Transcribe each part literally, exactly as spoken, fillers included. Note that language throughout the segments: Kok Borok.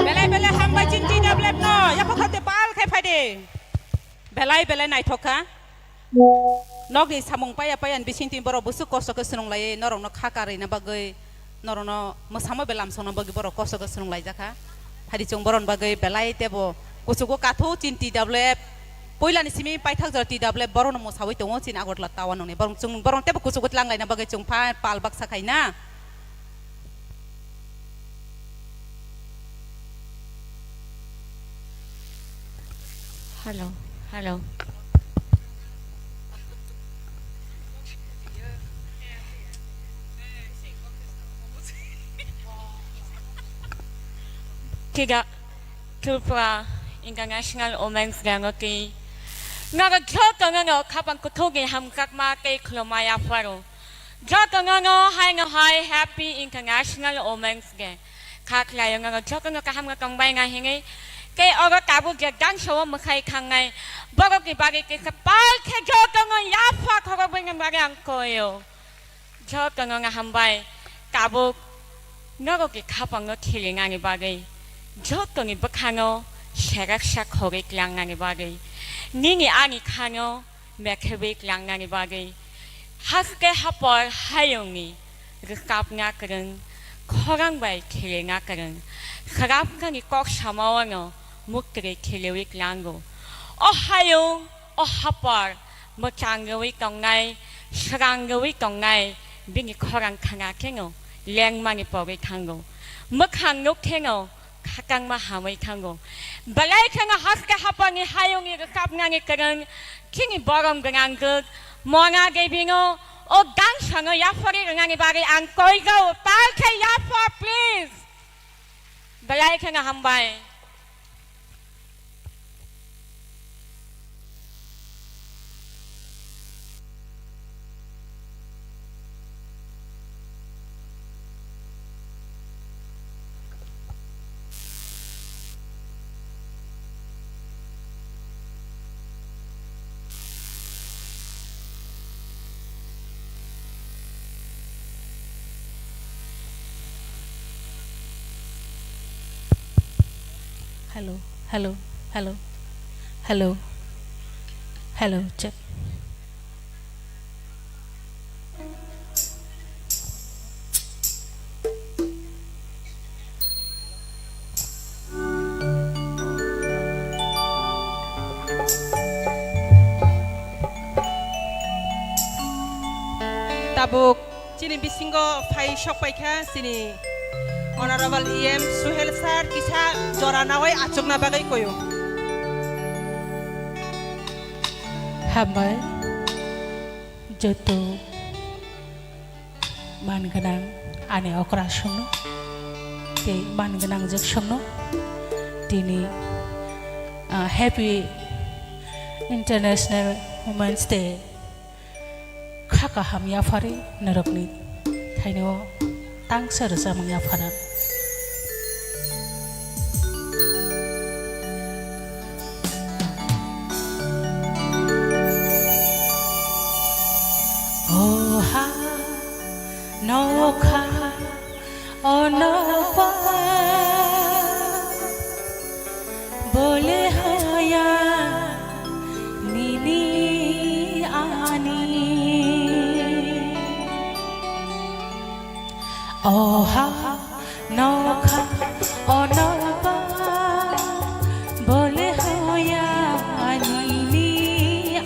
Belai belai hambai chini T W F no, yapha khate pal khai phai de. Belai belai naithok kha. Nokni samung paya paya ni bising twi borok busuk kosto khe swrwng lai, norokno kha karina bagwi, norokno mwsamo belam songna bagwi borok kosto khe swrwng lai jakha. Phadi chwng borokni bagwi belai tebo kuchugo kathu chini T W F. Puilani simi paithak jora T W F borokno mwsawi tongo chini Agartala town nungni. Borok chwng borok tebo kuchugo tlang laina bagwi chwng pha pal baksa khaina. Hello, hello. Tiga, Tripura International Women's Day no twi. Noro joto no no khapang kuthukni hamjakma tei khulumma yapharo. Jotono no haino hai Happy International Women's Day. Kha khlaio no jotono kaham no tongbai na hinwi. Tei oro tabuk je dance o mwkhai thangnai borokni bagwi kisa pal khe jotono yapha khorokbaini bagwi ang koio. Jotono no hambai tabuk norokni khapang no khilinani bagwi. Jotoni bwkhano seraksa khorwi tlangnani bagwi. Nini ani khano mekhebwi tlangnani bagwi, haste hapor hayungni rwkapna kwrwng, khorang bai khilirna kwrwng, khwrapnani kok samao'-no muktwi khiliwi tlango. O hayung, o hapor mwchang rwui tongnai, srang rwui tongnai, bini khorang khna kheno lengmani pogwi thango. Mwkhang nuk kheno khatangma hamwi thango. Belai kheno haste haporni hayungni rwkapnani kwrwng chini borom gwnang gwk Mona Devi no o dance no yapharwi rwnani bagwi ang koijao, pal khe yapha, please. Belai kheno hambai. Hello, hello, hello, hello, hello, check. Tabuk chini bisingo phai sok paikha chini Honorable E M Suhel Sir, kisa jora nawi achukna bagwi koyo. Hambai joto man gwnang ani okra songno tei man gwnang jwk songno tini, ah, Happy International Women's Day. Kha kaham yapharwi norokni thaino tangsa rwchapmung yaphara. O ha nokha o nokha. Oha nokha onoba bole hoya nini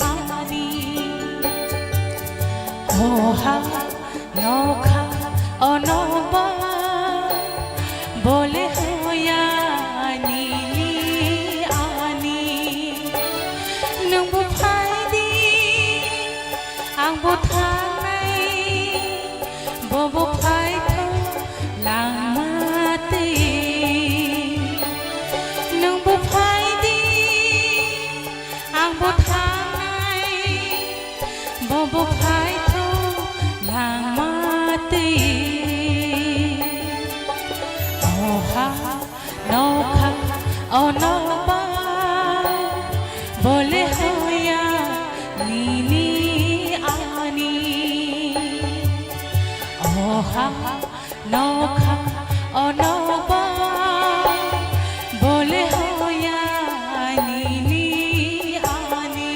ani. Oha nokha onoba bole hoya nini ani. Nwngbo phaidi, angbo thangnai, bobo phaitho langma twi. Nwngbo phaidi, angbo thangnai, bobo phaitho langma twi. Oha nokha onoba bole hoya nini ani. Oha nokha onoba bole hoya nini ani.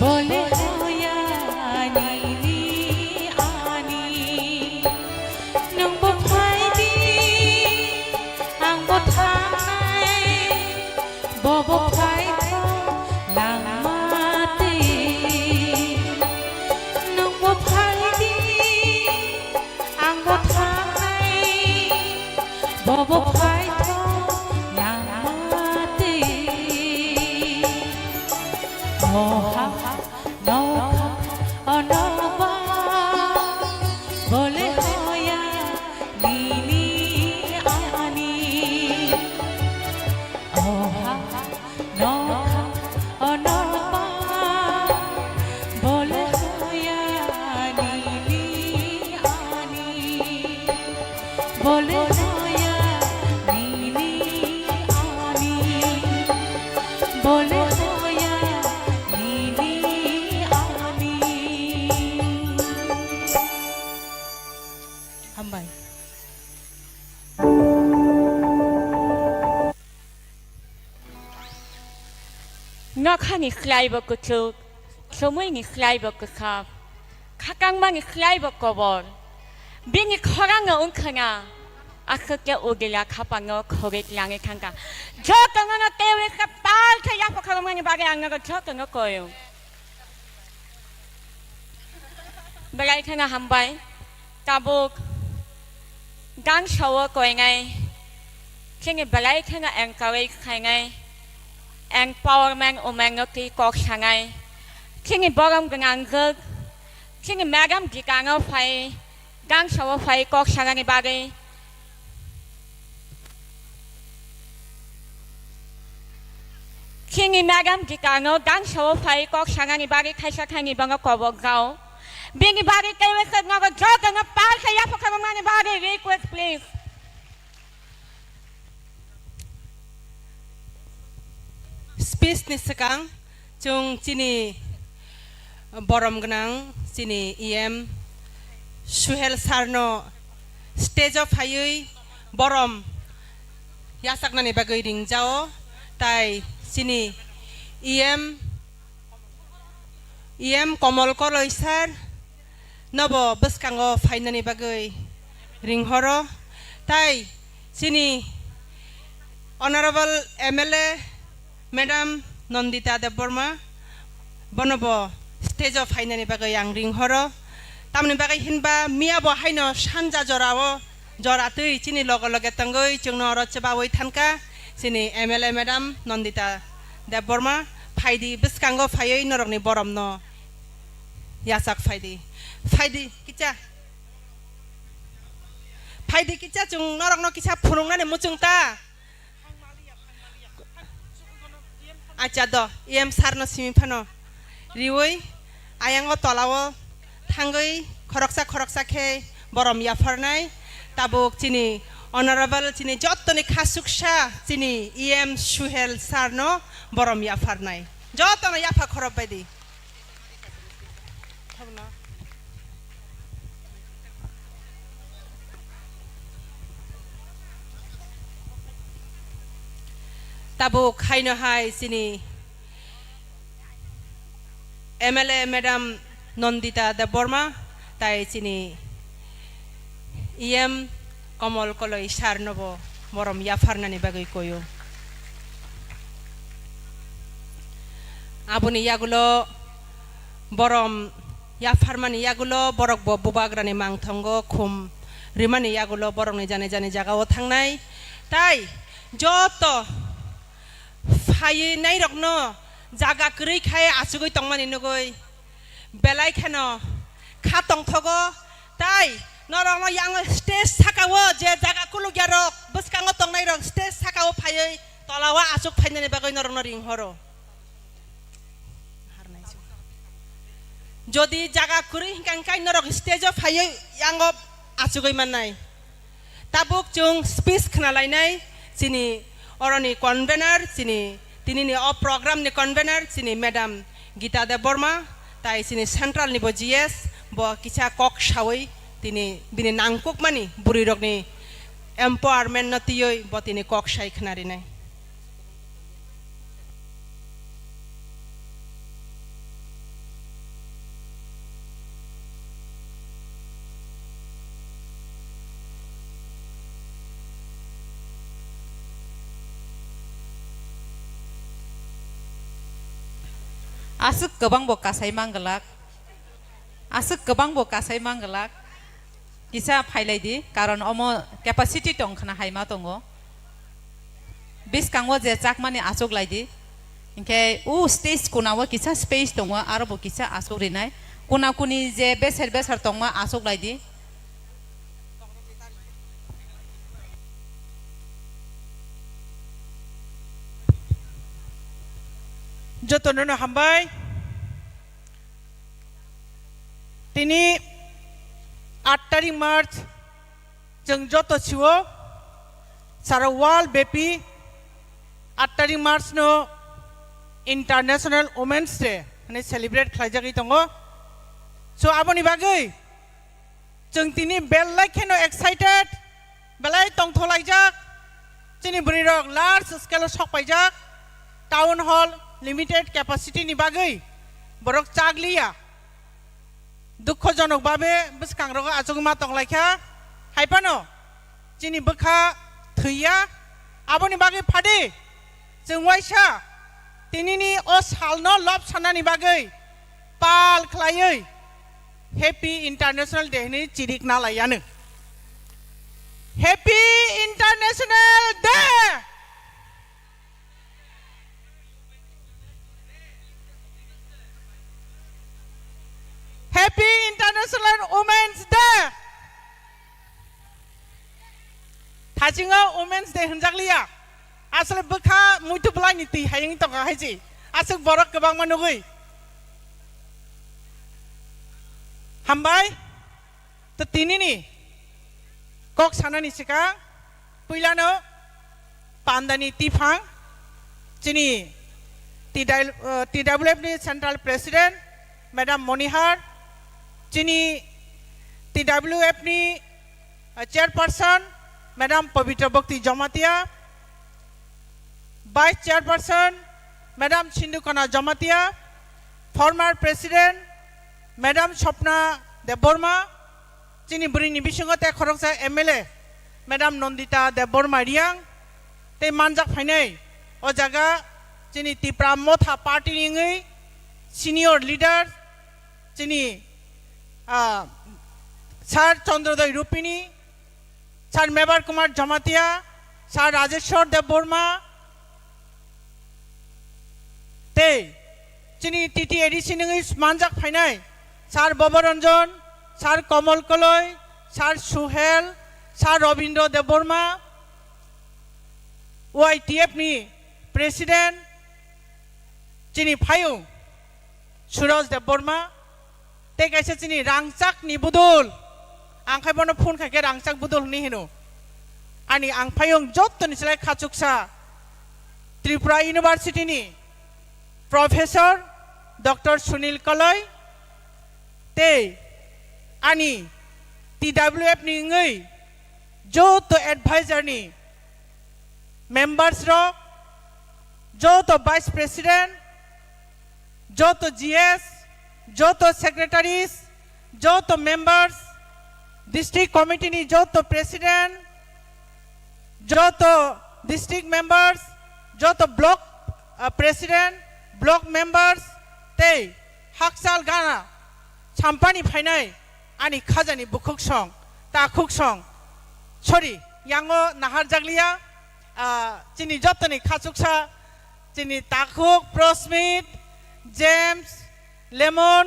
Bole hoya nini ani, nwngbo phaidi, angbo thangnai, bobo phaikha langma twi. Nwngbo phaidi, angbo thangnai, bobo phaikha langma twi. Oha, nokha, onoba, bole hoya nini ani. Oha, nokha, onoba, bole hoya nini ani. Bole hoya nini ani, bole hoya nini ani. Hambai. Nokhani khlaibo kuchuk, chumuini khlaibo kwchak, khakangmani khlaibo kobor. Bini khorangno wngkhana, aswk khe ugila khapangno khogwi tlangwi thangkha. Jotono no tewi khe pal khe yapha khorokmani bagwi ang nogo jotono koyo. Belai kheno hambai. Tabuk gangsao koinai chini belai kheno encourage khainai, empowerment women no twi kok sanai, chini borom gwnangjwk, chini madam Gita no phai gangsao phai kok sanani bagwi. Chini madam Gita no gangsao phai kok sanani bagwi thaisa thani bono kobok jao. Bini bagwi teibo se nogo jotono pal khe yapha khorokmani bagwi request, please. Speech ni swkang chwng chini borom gwnang chini E M Suhel sir no stage o phaiwi borom yachaknani bagwi ringjao, tai chini E M, E M Komol Koloi sir nobo bwskango phainani bagwi ringhoro, tai chini Honorable M L A Madam Nandita Debbarma, bono bo stage o phainani bagwi ang ringhoro. Tamoni bagwi hinba miya bo haino sanja jorao jora twi chini loge loge tongwi chwngno oro chebawi thanka chini M L A Madam Nandita Debbarma, phaidi bwskango phaiwi norokni boromno yachak phaidi. Phaidi kicha. Phaidi kicha chwng norokno kisa phunuknani muchung ta. Acha do, E M sir no simi phano riwi, ayango tolao thangwi khoroksa khoroksa khe borom yapharnai. Tabuk chini Honorable chini jottoni khasuksa chini E M Suhel sir no borom yapharnai. Jotono yapha khorop baidi. Tabuk haino hai chini M L A Madam Nandita Debbarma tai chini E M Komol Koloi sir nobo borom yapharnani bagwi koyo. Aboni yagulo borom yapharmani yagulo borok bo bubagrani mangthongo khum rimani yagulo borokni jani jani jagao thangnai. Tai joto phaiwi nairokno jaga kwrwi khai achugwi tongmani nugwi belai kheno kha tongthogo, tai norokno yang stage sakao je jaga kulukyarok bwskango tongnairok stage sakao phaiwi tolao achuk phainani bagwi norokno ringhoro. Jodi jaga kwrwi hinkha hinkhe norok stage o phaiwi yango achugwi mannai. Tabuk chwng speech khna lainai chini oroni convener, chini tinini o program ni convener chini Madam Gita Debbarma, tai chini central ni bo G S, bo kisa kok sawi tini bini nangkukmani bwrwi rokni empowerment no twiwi bo tini kok sai khna rinai. Aswk kwbang bo kasai manglak. Aswk kwbang bo kasai manglak. Kisa phailai di, karon omo capacity tong khna haima tongo. Biskango je chakmani achuk lai di. Hinkhe u stage kuna o kisa space tongo, aro bo kisa achuk rinai. Kuna kuni je beser beser tongma achuk lai di. Jotono no hambai. Tini aat tarik March, chwng joto siwo, sara world bepi aat tarik March no International Women's Day hwnwi celebrate khlaijagwi tongo. So, aboni bagwi chwng tini belai kheno excited, belai tongtholaijak. Chini bwrwirok large scale o sokpaijak, town hall limited capacity ni bagwi borok chak liya. Dukhojonok babe bwskangrogo achugwi ma tonglaikha. Haiphano chini bwkha thwiya. Aboni bagwi phadi chwng waisa tinini o salno lob sanani bagwi pal khlaiwi Happy International Day hwnwi chirikna laiyano. Happy International Day! Happy International Women's Day! Thasingo Women's Day hwnjakliya. Asole bwkha muitu bwlaini twi hayung tongkha hai se. Aswk borok kwbangma nugwi. Hambai. To tinini kok sanani swkang puilano pandani tiphang chini T W, eh, T W F ni Central President Madam Monihar, chini T W F ni, eh, Chairperson Madam Pabitra Bhakti Jamatia, Vice Chairperson Madam Sindhukana Jamatia, former President Madam Swapna Debbarma, chini bwrwini bisingo tei khoroksa M L A Madam Nandita Debbarma Reang, tei manjak phainai o jaga chini Tipra Motha Party ni wngwi senior leader chini, ah, Sir Chandrodoi Rupini, Sir Mebar Kumar Jamatia, Sir Rajeshwar Debbarma, tei chini T T A D C nungwi manjak phainai Sir Boboranjan, Sir Komol Koloi, Sir Suhel, Sir Robindra Debbarma, Y T F ni President chini phayung Suraj Debbarma, tei kaisa chini rangchakni budul, ang khai bono phone khai khe rangchak budul hwnwi hino. Ani ang phayung jottoni slai khachuksa Tripura University ni Professor Doctor Sunil Koloi tei ani T W F ni wngwi joto advisor ni members rok, joto vice president, joto G S, joto secretaries, joto members, district committee ni joto president, joto district members, joto block, ah, president, block members, tei hakchal gana sampani phainai ani khajani bukhuk song, takhuk song, sorry, yango nahar jakliya, ah, chini jotoni khachuksa, chini takhuk, Prosmit, James, Lemon,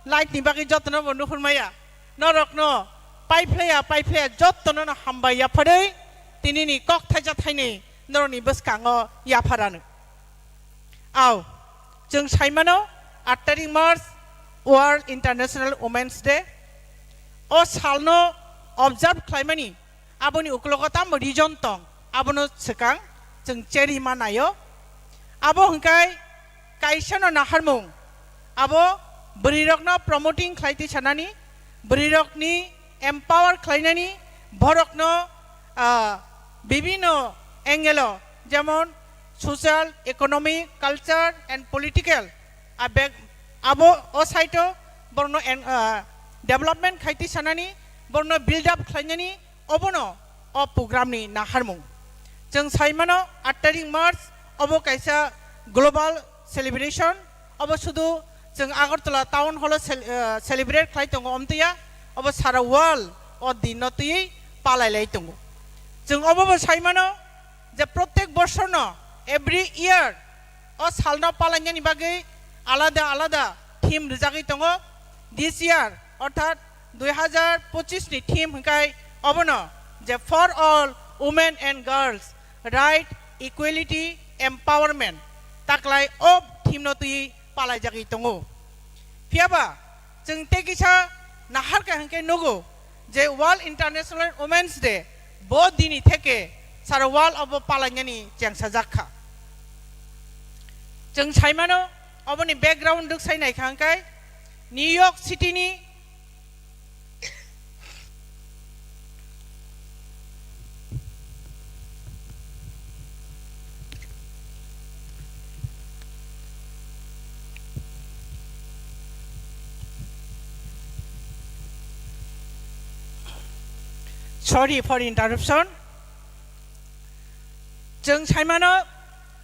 Light ni bagwi jotono bo nuhur maya. Norokno paiphlaiya, paiphlaiya jotono no hambai yapharwi, tinini kok thaisa thaini norokni bwskango yapharano. Au, chwng saimano, aat tarik March World International Women's Day. O salno observe khlaimani aboni uklogo tamo reason tong, abono swkang chwng cherwi manaio. Abo hwnkhe kaisano naharmung, abo bwrwirokno promoting khlai twi sanani, bwrwirokni empower khlainani, borokno, ah, bibino angle-o, jemon social, economic, culture and political, a bek-, abo o side-o borokno en-, ah, development khai twi sanani, borokno build up khlainani, obono o program-ni naharmung. Chwng sai mano, aat tarik March, obo kaisa global celebration, Obo sudu chwng Agartala town hall o cel-, eh, celebrate khlai tongo omtwiya, obo sara world o din no twiwi palai lai tongo. Chwng obo bo sai mano je protek bosor no, every year o sal no palainani bagwi alada alada theme rwjagwi tongo. This year, orthat dui hazar pochis ni theme hwnkhe obono je for all women and girls, right, equality, empowerment, taklai o theme no twiwi palaijagwi tongo. Phiyaba chwng tei kisa naharkha hwnkhe nugo je World International Women's Day bo dini theke sara world obo palainani chengsajak kha. Chwng sai mano, oboni background rwksai naikha hwnkhe New York City ni Sorry for interruption. Chwng sai mano,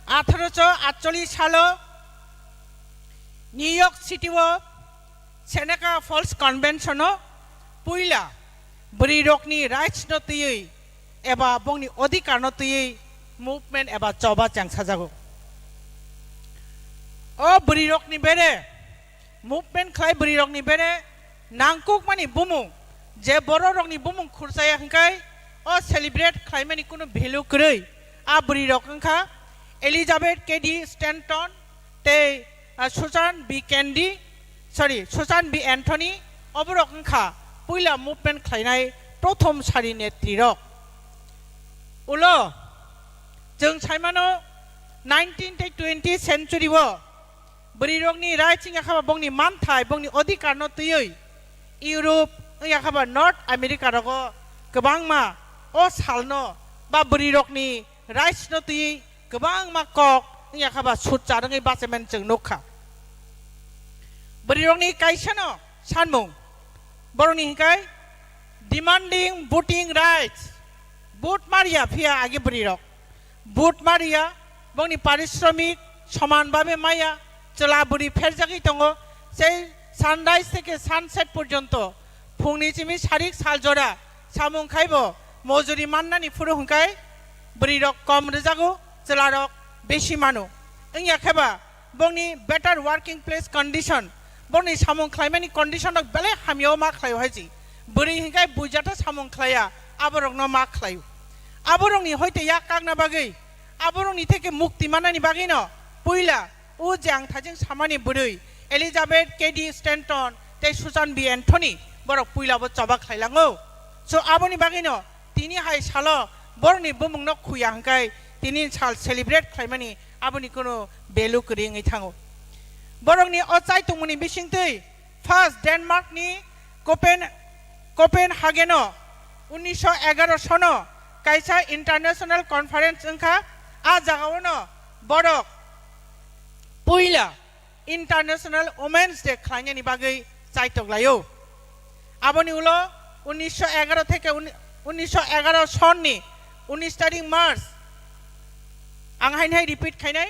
atharo cho atcholish salo New York City o Seneca Falls Convention o puila bwrwi rokni rights no twiwi eba bongni odhikar no twiwi movement eba choba chengsajago. O bwrwi rokni bere movement khlai bwrwi rokni bere nangkukmani bumung, je borok rokni bumung khurchaya hwnkhe o celebrate khlaimani kunu value kwrwi. A bwrwi rok wngkha Elizabeth Cady Stanton tei, ah, Susan B Candy, sorry, Susan B Anthony, oborok wngkha puila movement khlainai prothom sari netri rok. Ulo chwng sai mano nineteen tei twenty century o bwrwi rokni rights wngya khaba bongni manthai, bongni odhikar no twiwi Europe wngya khaba North America rogo kwbangma o salno ba bwrwi rokni rights no twiwi kwbangma kok wngya khaba sutchar wngwi bachaiman chwng nukha. Bwrwi rokni kaisa no sanmung, borokni hwnkhe demanding voting rights, vote mariya phiya age bwrwi rok. Vote mariya, bongni parishromik soman babe maya, chwla bwrwi pherjagwi tongo. Sei sunrise theke sunset porjonto, phungni chimi sarik saljora samung khaibo mojuri mannani phuru hwnkhe bwrwi rok kom rwjago, chwla rok besi mano. Wngya kheba bongni better working place condition, bongni samung khlaimani condition rok belai hamya o ma khlaio hai si. Bwrwi hwnkhe buijata samung khlaiya, aborokno ma khlaio. Aborokni hoite yak kakna bagwi, aborokni theke mukti manani bagwino puila o je ang thajeng samani bwrwi Elizabeth Cady Stanton tei Susan B Anthony borok puila bo choba khlailango. So aboni bagwino tini hai salo borokni bumungno khuya hwnkhe tini sal celebrate khlaimani aboni kunu value kwrwi wngwi thango. Borokni o chaitongmani bisingtwi first Denmark ni Copen-, Copenhagen o unisho egaro sono kaisa international conference wngkha. A jagao no borok puila International Women's Day khlainani bagwi chaitok laio. Aboni ulo unisho egaro theke uni-, unisho egaro sonni unis tarik March, ang haini hai repeat khainai,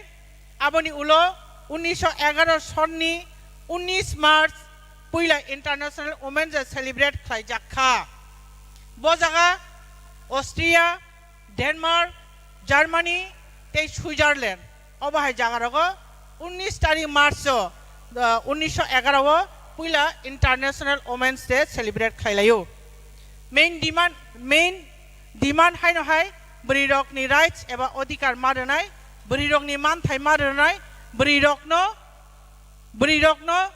aboni ulo unisho egaro sonni unis March puila International Women's Day celebrate khlaijak kha. Bo jaga Austria, Denmark, Germany tei Switzerland, obo hai jaga rogo unis tarik March o, uh, unisho egaro o puila International Women's Day celebrate khlai laio. Main demand, main demand haino hai bwrwi rokni rights eba odhikar ma rwnai, bwrwi rokni manthai ma rwnai, bwrwi rokno, bwrwi rokno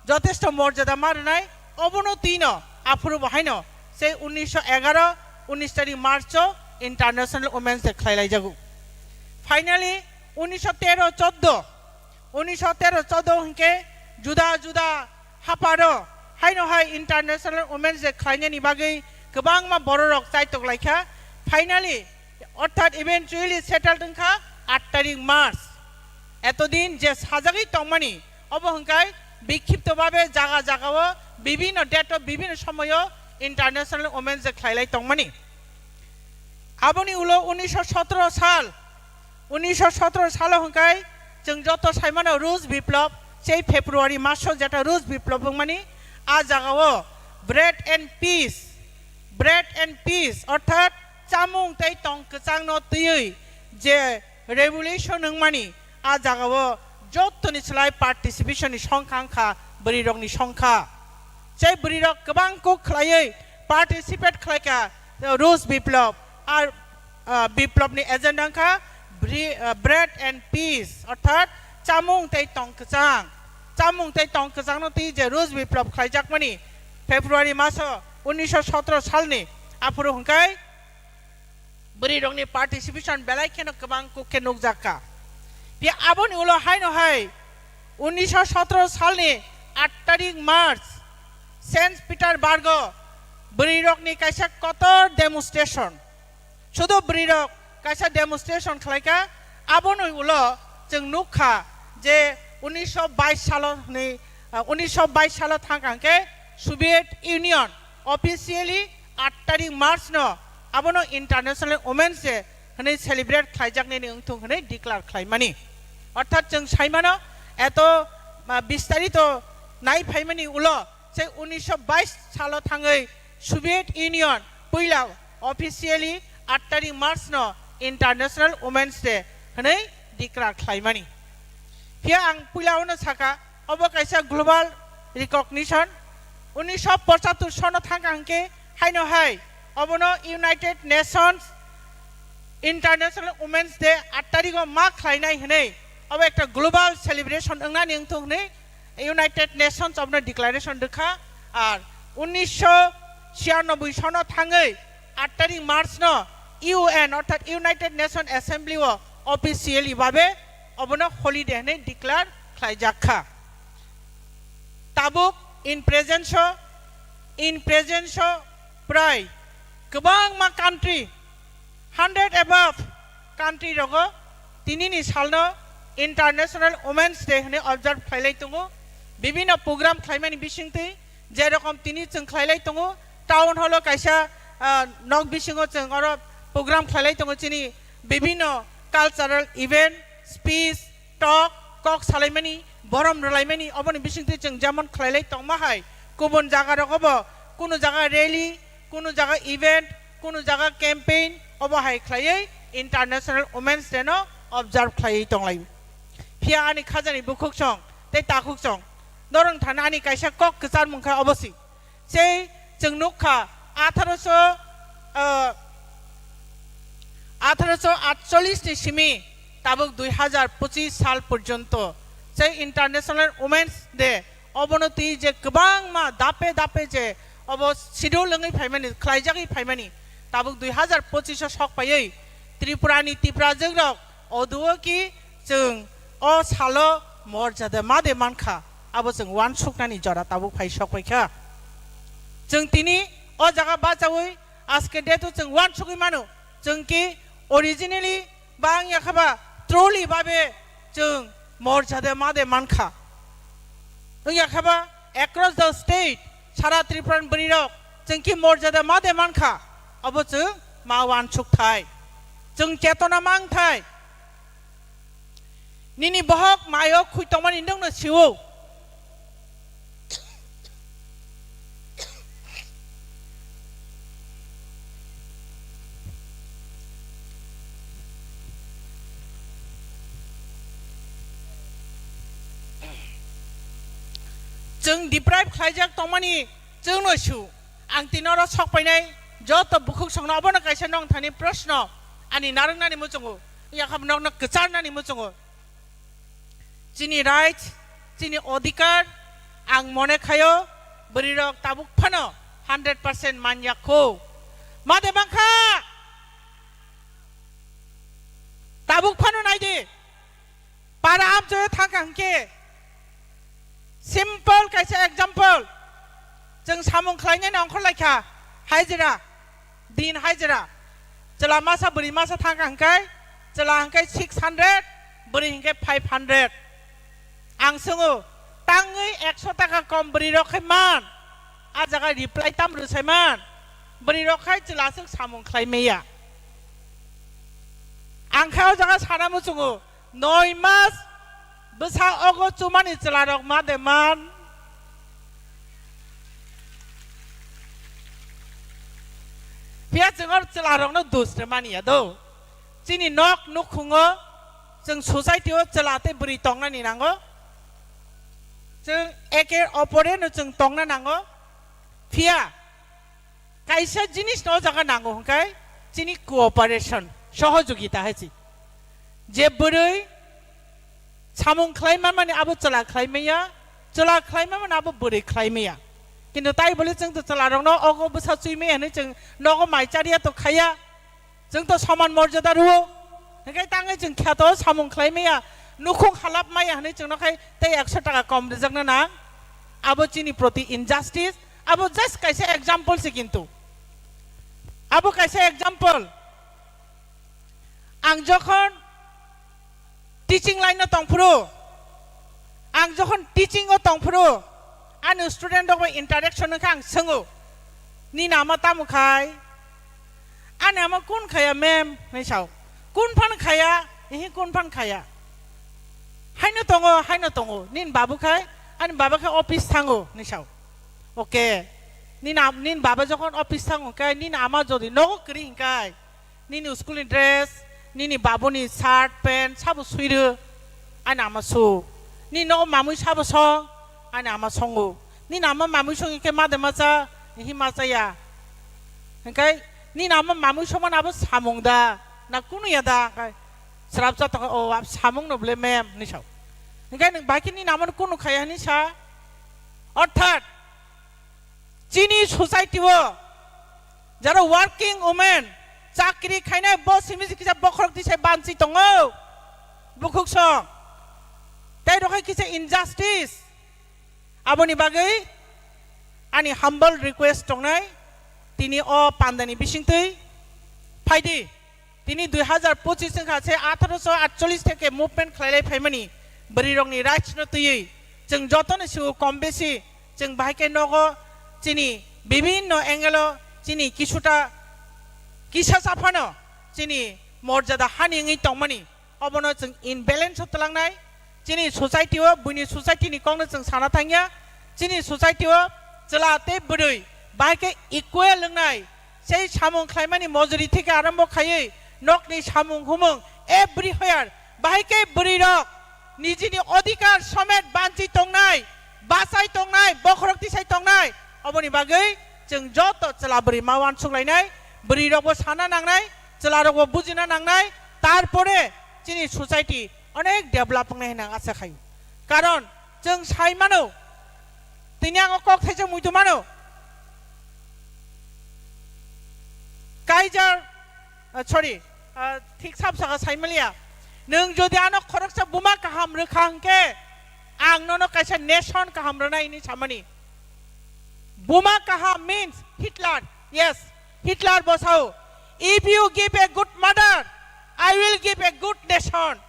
jotesto morjada ma rwnai, obono twino aphuru bo haino sei unisho egaro, unis tarik March o International Women's Day khlai laijago. Finally, unisho tero choddo, unisho tero choddo hwnkhe juda juda hapharo haino hai International Women's Day khlainani bagwi kwbangma bororok chaitok laikha. Finally, orthat eventually settled wngkha aat tarik March. Etodin je sajagwi tongmani, obo hwnkhe bikhipto babe jaga jagao bibhinno date o bibhinno somoyo International Women's Day khlailai tongmani. Aboni ulo unisho sotoro sal, unisho sotoro salo hwnkhe chwng joto saimano Rus Biplop, Tei February maso jeta Rus Biplop wngmani, a jagao bread and peace, bread and peace, orthat chamung tei tong kwchangno twiwi je revolution wngmani, a jagao jottoni slai participation ni songkha wngkha bwrwirokni songkha. Tei bwrwirok kwbang kuk khlaiwi participate khlaikha Rus Biplop. Ar ah, biplopni agenda wngkha bri-, ah, bread and peace, orthat chamung tei tong kwchang. Chamung tei tong kwchangno twi je Rus biplop khlaijakmani February maso unnisho sotro salni, aphuru hwnkhe bwrwirokni participation belai kheno kwbang kuk khe nukjakha. Phiya aboni ulo haino hai unnisho sotro salni aat tarik March Saint Peterburgo bwrwirokni kaisa kotor demonstration. Sudu bwrwirok kaisa demonstration khlaikha, aboni ulo chwng nukha je unnisho bais salo hwnwi, ah, unnisho bais salo thangkha hwnkhe Soviet Union officially aat tarik March no abono International Women's Day hwnwi celebrate khlaijaknani wngthung hwnwi declare khlaimani. Orthat chwng saimano eto, ah, bistarito nai phaimani ulo se unnisho bais salo thangwi Soviet Union puila officially aat tarik March no International Women's Day hwnwi declare khlaimani. Phiya ang puila ono saka, obo kaisa global recognition. Unnisho pochattor sono thangkha hwnkhe haino hai obono United Nations International Women's Day aat tarigo ma khlainai hwnwi obo ekta global celebration wngnani wngthung hwnwi United Nations abono declaration rwkha. Ar unnisho chiyanoboi sono thangwi aat tarik March no U N orthat United Nations Assembly o officially babe obono holiday hwnwi declare khlaijakha. Tabuk in presence o, in presence o prai kwbangma country, hundred above country rogo tinini salno International Women's Day hwnwi observe khlailai tongo. Bibinno program khlaimani bisingtwi, jerokom tini chwng khlailai tongo, town hall o kaisa, ah, nok bisingo chwng oro program khlailai tongo, chini bibinno cultural event, speech, tok, kok salaimani, borom rwlaimani, oboni bisingtwi chwng jemon khlailai tongma hai, kubun jaga rogo bo kunu jaga rally, kunu jaga event, kunu jaga campaign, obo hai khlaiwi International Women's Day no observe khlaiwi tonglai. Phiya ani khajani bukhuk chwng tei takhuk chwng norwng thani ani kaisa kok kwchar mungkha obo si. Sei chwng nukha, atharo so, ah, atharo so atchollish ni simi tabuk dui hazar pochis sal porjonto sei International Women's Day obono twi je kwbangma dape dape je obo schedule wngwi phaimani, khlaijagwi phaimani, tabuk dui hazar pochis o sok paiwi Tripura ni Tiprajwk rok oduo ki chwng o salo morjada ma de mankha, abo chwng uansuknani jora tabuk phai sok paikha. Chwng tini o jaga bachaui aske date o chwng uansugwi mano, chwng ki originally ba wngya kha ba truly babe chwng morjada ma de mankha. Wngya kha ba across the state, sara Tripura ni bwrwi rok chwng ki morjada ma de mankha, abo chwng ma uansuk thai. Chwng chetona mang thai. Nini bohok mayo khui tongmani nwngno sio. Chwng deprive khlaijak tongmani chwngno sio. Ang tini oro sok painai joto bukhuk songno obono kaisa nong thani proshno ani narwknani muchungo, yakha nokno kwcharnani muchungo. Chini right, chini odhikar, ang mone khayo, bwrwirok tabuk phano hundred percent manya kho. Ma de bangkha? Tabuk phano nai di. Para amchoyo thangkha hwnkhe, simple kaisa example, chwng samung khlainani ongkhorlaikha, haijra, din haijra, chwla masa bwrwi masa thangkha hwnkhe, chwla hwnkhe six hundred, bwrwi hwnkhe five hundred. Ang swngo, tangwi ekso taka kom bwrwi rok khai man, a jaga reply tam rwsai man, bwrwi rok khai chwla swk samung khlai maya. Ang khe o jaga sana muchungo, noi mas Bwsa ogo chumani chwlarok ma de man. Phiya chwng or chwlarokno dus rwmani ya do. Chini nok nukhungo chwng society o chwla tei bwrwi tongnani nango. Chwng eke opore no chwng tongna nango. Phiya kaisa jinis no o jaga nango hwnkhe chini cooperation, sohojogita hai se. Je bwrwi samung khlai manmani abo chwla khlai maya, chwla khlai manmani abo bwrwi khlai maya. Kintu tai bole chwng to chwlarokno ogo bwsa chui maya hwnwi chwng nogo mai chariya to khaiya. Chwng to soman morjada rwo. Hwnkhe tangwi chwng kheto samung khlai maya, nukhung halap maya hwnwi chwngno khai tei ekso taka kom rwjakna nang. Abo chini proti injustice. Abo just kaisa example se kintu. Abo kaisa example. Ang jokhon teaching line o tongphuru, ang jokhon teaching o tongphuru, ani student rok bai interaction wngkha ang swngo, "Nini ama tamo khai?" "Ani ama kun khaya, ma'am?" hinwi sao. "Kun phan khaya?" "Ihi, kun phan khaya." "Haino tongo, haino tongo." "Nini babu khai?" "Ani baba khai office thango," hinwi sao. "Okay. Nini am-, nini baba jokhon office thango khai, nini ama jodi nogo kwrwi hinkhai, nini school ni dress, nini babuni shirt, pant, sabo suirw, ani ama su. Nini nogo mamui sabo song, ani ama songo. Nini ama mamui song khe ma de ma cha, ihi ma chaya. Hingkai nini ama mamui songmani abo samung da, na kunu ya da?" Hingkai srapsa tongkha, "O, ab samung no bole ma'am," hinwi sao. Hingkai nwng bai khe nini amano kunu khaya hinwi sa. Orthat, chini society o jara working women, chakri khainai, bo simi se kisa bokhorok tisai banchi tongo, bukhuk song. Tai rok hai kisa injustice. Aboni bagwi ani humble request tongnai, tini o pandani bisingtwi phaidi. Tini dui hazar pochis wngkha, se atharo sho atcholish theke movement khlailai phaimani bwrwirokni rights no twiwi chwng jotono sio kom besi chwng bahai khe nogo chini bibinno angle o chini kisuta kisa sa phano chini morjada hani wngwi tongmani, obono chwng imbalance o twlangnai. Chini society o, buini society ni kokno chwng sana thangya. Chini society o chwla tei bwrwi bahai khe equal wngnai. Sei samung khlaimani mojori theke arambo khaiwi nokni samung humung everywhere bahai khe bwrwi rok nijini odhikar somet banchi tongnai, bachai tongnai, bokhorok tisai tongnai. Oboni bagwi chwng joto chwla bwrwi ma uansuk lainai, bwrwi rokbo sana nangnai, chwla rokbo bujina nangnai, tarpore chini society onek develop wngnai hwnwi ang asa khaio. Karon chwng sai mano, tini ang o kok thaisa muitu mano. Kaijar, ah, sorry, ah, thik sab saka sai maliya. Nwng jodi ano khoroksa buma kaham rwkha hwnkhe, ang nono kaisa nation kaham rwnai hinwi samani. Buma kaham means Hitler. Yes, Hitler bo sao, "If you give a good mother, I will give a good nation."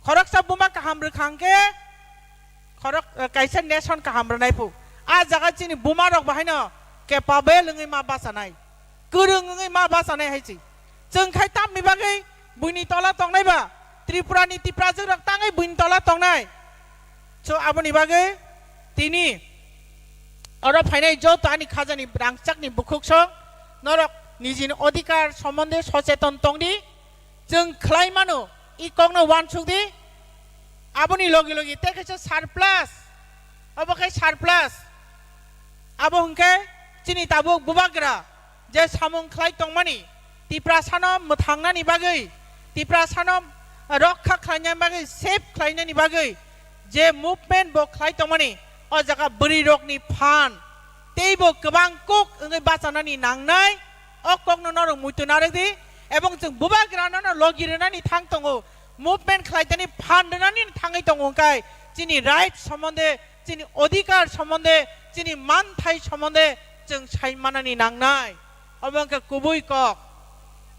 Khoroksa buma kaham rwkha hwnkhe khorok, eh, kaisa nation kaham rwnai phu. A jaga chini buma rok bahaino capable wngwi ma bachanai, kwrwng wngwi ma bachanai hai se. Chwng khai tamni bagwi buini tola tongnai ba, Tripura ni Tiprajwk rok tangwi buini tola tongnai. So aboni bagwi tini oro phainai joto ani khajani rangchakni bukhuk song, norok nijini odhikar somonde socheton tongdi. Chwng khlai mano, i kokno uansuk di. Aboni logi logi tei kaisa surplus, obo khe surplus. Abo hwnkhe chini tabuk bubagra je samung khlai tongmani, Tiprasano mwthangnani bagwi, Tiprasano rokha khlainani bagwi, save khlainani bagwi je movement bo khlai tongmani, o jaga bwrwirokni phan teibo kwbang kok wngwi bachanani nangnai. O kokno norok muitu narwk di, ebong chwng bubagrano no logi rwnani thang tongo, movement khlaitani phan rwnani thangwi tongo, hwnkhe chini right somonde, chini odhikar somonde, chini manthai somonde chwng sai manani nangnai. Obo wngkha kubui kok.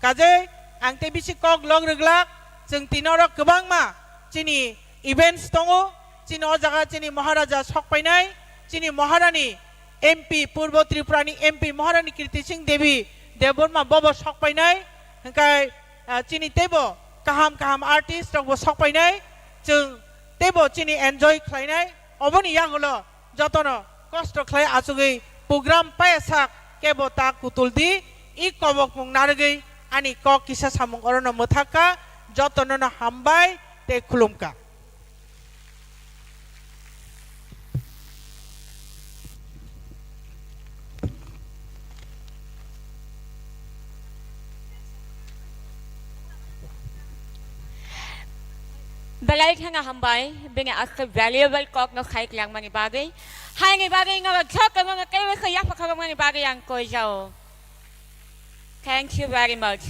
Kajei ang tei bisi kok log rwglak, chwng tini oro kwbangma chini events tongo, chini o jaga chini Maharaja sok painai, chini Maharani M P, Purbo Tripurani M P Maharani Kirti Singh Devi Debbarma bobo sok painai, hwnkhe, ah, chini teibo kaham kaham artist rokbo sok painai, chwng teibo chini enjoy khlainai. Oboni yagulo jotono kosto khlai achugwi program paiyasak kebo ta kutul di, i kobokmung narwgwi ani kok kisa samung orono mwthakka, jotonono hambai tei khulumkha. Belai kheno hambai, bini aswk valuable kokno khai kwlangmani bagwi. Haini bagwi norok jotono teibo khe yapha khorokmani bagwi ang koijao. Thank you very much.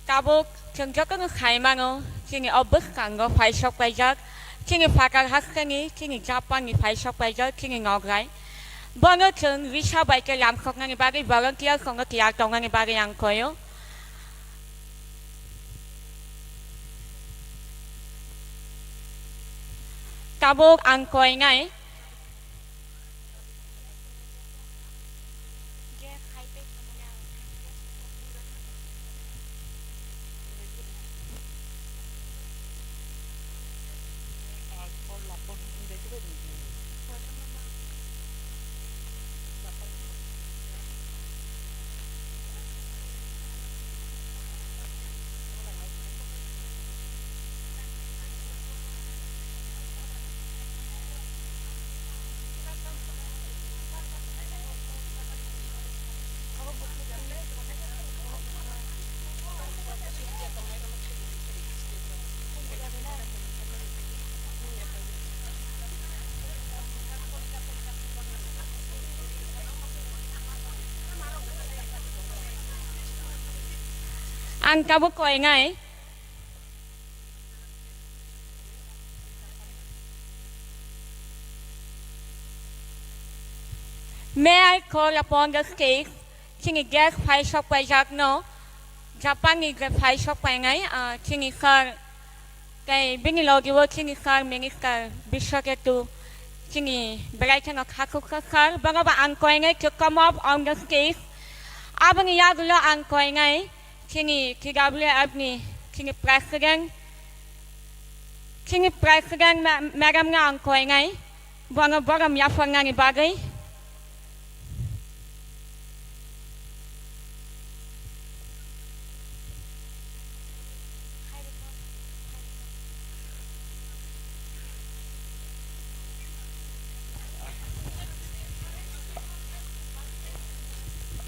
Tabuk chwng jotono sai mano, chini o bwskango phaisok paijak, chini phatar hasteni, chini Japanni phaisok paijak, chini nograi. Bono chwng risa bai khe lamsoknani bagwi volunteer rokno tiyar tongnani bagwi ang koio. Tabuk ang koinai. Ang tabuk koinai. May I call upon the stage, chini guest phaisok paijakno, Japanni je phaisok painai, ah, chini sir, tei bini logio chini sir minister Biswaketu, chini belai kheno khakhuksa sir, bono bo ang koinai to come up on the stage. Aboni yagulo ang koinai, chini T W F ni chini president, chini president ma-, madam no ang koinai, bono borom yapharnani bagwi.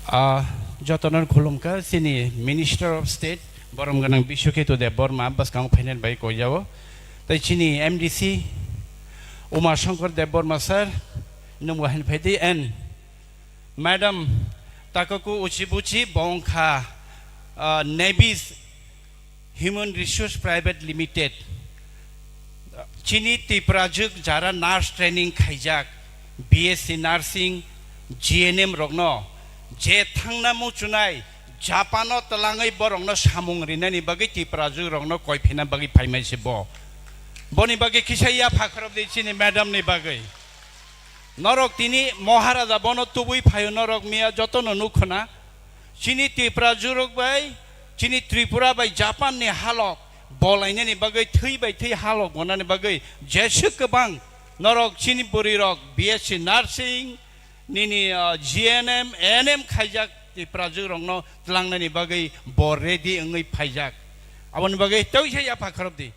Ah, jotono khulumkha, chini Minister of State, borom gwnang Biswaketu Debbarma, bwskango phainani bai koijao. Tei chini M D C, Uma Shankar Debbarma sir, nwng bo haino phaidi, and Madam Takoku Uchibuchi, bo wngkha, ah, Navy's Human Resource Private Limited, chini Tiprajwk jara nurse training khaijak, B S C Nursing, G N M rokno je thangna muchunai Japan-o twlangwi borokno samung rinani bagwi Tiprajwk rokno koi phina bagwi phaimai se bo. Boni bagwi kisa yapha khorop di chini madam ni bagwi. Norok tini Maharaja bono tubui phaio, norok miya jotono nukhuna. Chini Tiprajwk rok bai, chini Tripura bai Japan ni halok bolainani bagwi, thwi bai thwi halok gonani bagwi jeswk kwbang norok chini bwrwi rok B S C Nursing nini, ah, G N M, A N M khaijak Tiprajwk rokno twlangnani bagwi bo ready wngwi phaijak. Aboni bagwi tei se yapha khorop di.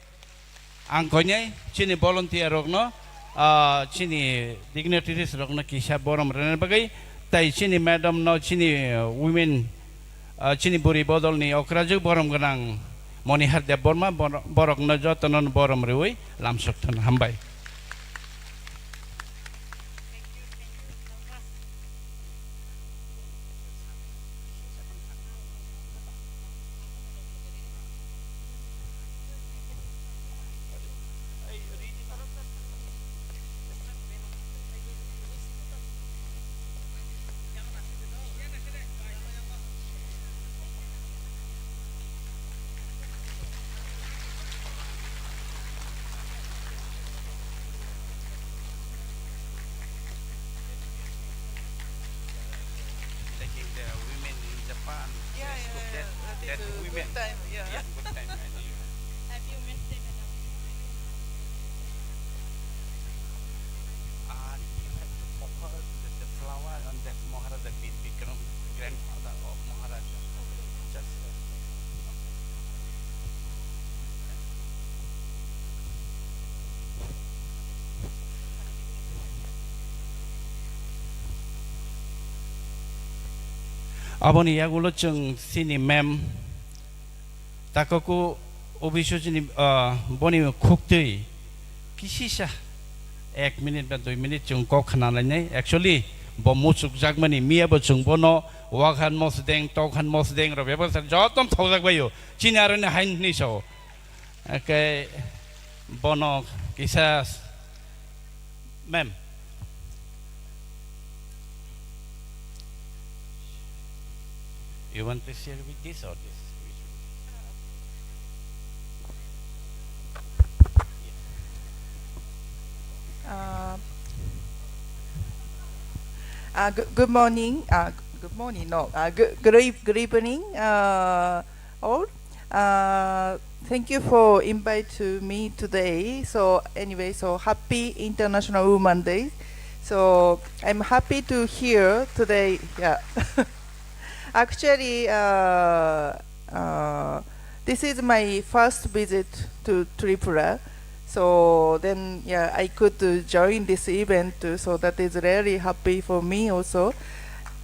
Ang koinai chini volunteer rokno, ah, chini dignitaries rokno kisa borom rwna bagwi, tai chini madam no, chini women, ah, chini bwrwi bodol ni okrajwk borom gwnang Monihar Debbarma bor-, borokno jotono borom rwui lamsok thun hambai. Aboni yagulo chwng chini ma'am Takaku Obisu chini, ah, boni khuktwi kisisa ek minute ba dui minute chwng kok khna lainai. Actually, bo muchukjakmani miya bo chwng bono wakhan mosdeng, tokhan mosdeng rok bebak sa jotom thokjak baio. Chini aroni hain hwnwi sao. Ake bono kisa, ma'am. You want to share with this or this? Uh, uh, good, good morning. Uh, good morning. No. Uh, good, good, eve- good evening, uh, all. Uh, thank you for invite to me today. So anyway, so happy International Women Day. So I'm happy to here today. Yeah. Actually, uh, uh, this is my first visit to Tripura. So then, yeah, I could uh, join this event too. So that is really happy for me also.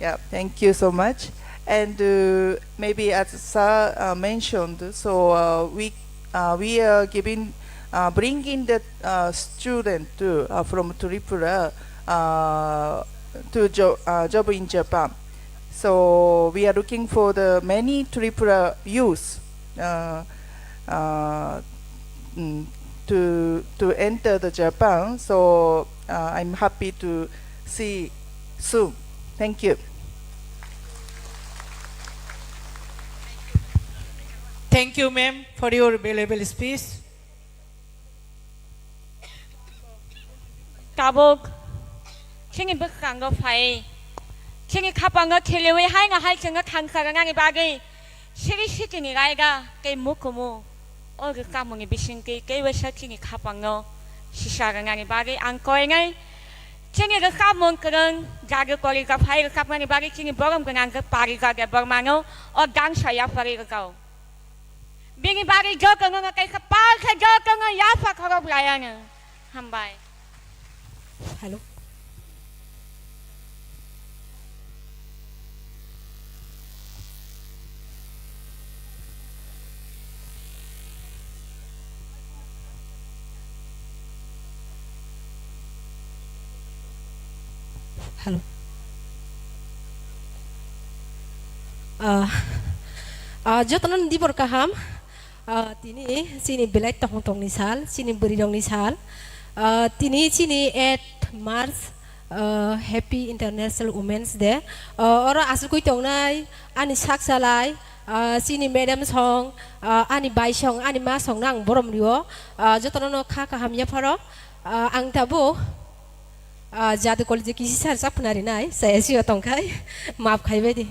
Yeah, thank you so much. And uh, maybe as Sir uh, mentioned, so uh, we uh, we are giving uh, bringing the uh, student to uh, from Tripura uh, to jo- uh, job in Japan. So we are looking for the many Tripura youth uh, uh, mm, to to enter the Japan. So uh, I'm happy to see soon. Thank you. Thank you, ma'am, for your valuable speech. Tabuk chini bwkhango phai, chini khapango khiliwi haino hai chwngno thangsa rwnani bagwi siri sitini raiga tei mukumu o rwkhamungni bisingtwi tei waisa chini khapango sisa rwnani bagwi ang koinai chini rwkhamung kwrwng Jadu Kolija phai rwkhamani bagwi chini borom gwnang khe Parija Debbarmano o dangsa yapharwi rwkao. Bini bagwi jotono no kaisa pal khe jotono yapha khorok layano. Hambai. Hello. Hello. Ah, ah, jotono ni dibor kaham. Ah, tini chini belai tongthok ni sal, chini bwrwi rok ni sal. Ah, tini chini eight March, ah, Happy International Women's Day. Ah, oro asugwi tongnai ani sak salai, ah, chini madam song, ah, ani bai song, ani ma song no ang borom rio. Ah, jotono no kha kaham yapharo. Ah, ang tabuk Ah, Jadu College kisi sar chapna rinai, saya sio tongkhai, maaf khaibai di.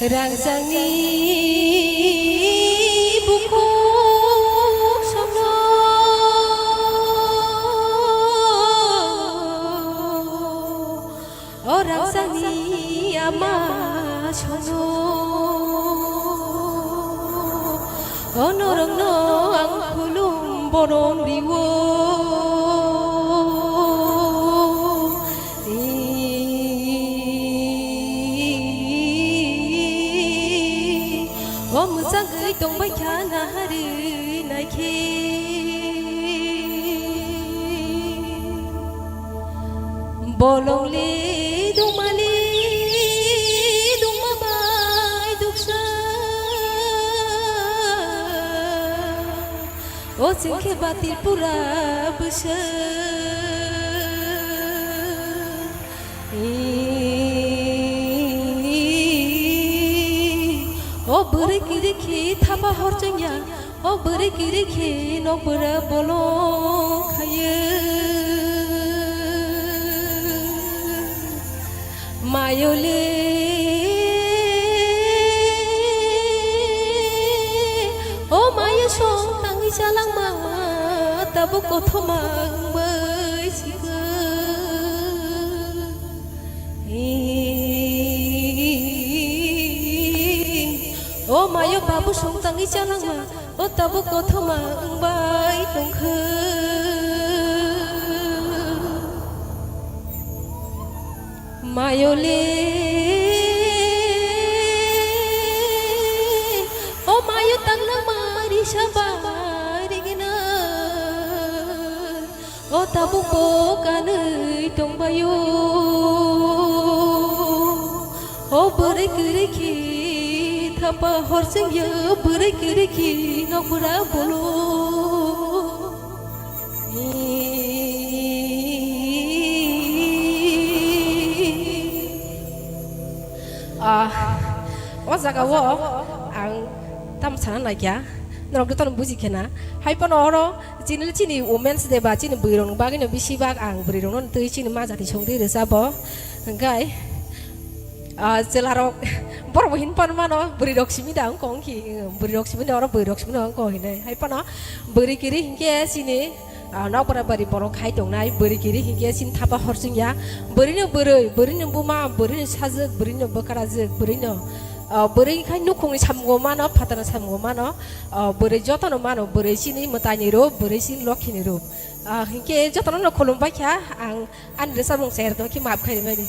Rangchakni bukhuk sono, o rangchakni ama sono, o norokno ang khulum borom rio. O mwchangwi tongbai kha naharwi naikhe. Bolongli dungmani dungma bai duksa. O chwng khe ba Tripura bwsa. O Bwrwi kwrwi khe thapa hor chwngya, o bwrwi kwrwi khe nok bwra bolong khaye. Mayole, o mayo song tangwi chalangma, tabuk kothoma wngbai sikha. O mayo babu song tangwi chalangma, o tabuk kothoma wngbai tongkha. Mayole, o mayo tanglangma risa bai rigina. O tabuk bo kanwi tongbaio. O bwrwi kwrwi khe thapa hor chwngya, bwrwi kwrwi khe nok bwra bolo. Ah, o jaga o ang tam sana naikha, norok jotono buji khena. Hai phano oro chini, chini Women's Day ba chini bwrwi rokni bagwi no bisi bak ang bwrwi rokno twi chini ma jati song twi rwchabo. Hwnkhe, ah, chwla rok borok bo hin pan mano, bwrwi rok simi da wng kong khi, bwrwi rok simi da oro bwrwi rok simi da wng kong hinai. Hai phano bwrwi kiri hinkhe chini, ah, nokbora bari borok khai tongnai, bwrwi kiri hinkhe chini thapa hor chwngya. Bwrwi no bwrwi, bwrwi no buma, bwrwi no sajwk, bwrwi no bwkarajwk, bwrwi no, ah, bwrwi khai nukhungni samungo mano, phatarni samungo mano. O bwrwi jotono mano, bwrwi chini mwtaini rup, bwrwi chini lokhini rup. Ah, hinkhe jotono no khulumbai kha, ang ani rwchapmung cher tongkhe maap khaini bagwi.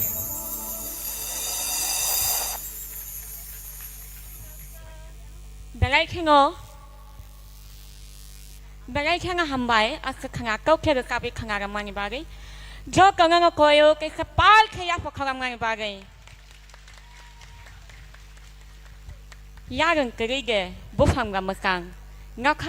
Belai khengo, belai khengo hambai, aswk khanga kok khe rwchapwi khanga rwmani bagwi. Jotono no koyo khe pal khe yapha khoroknani bagwi. Yarwng kwrwi de, buphang ba mwkang. Nokha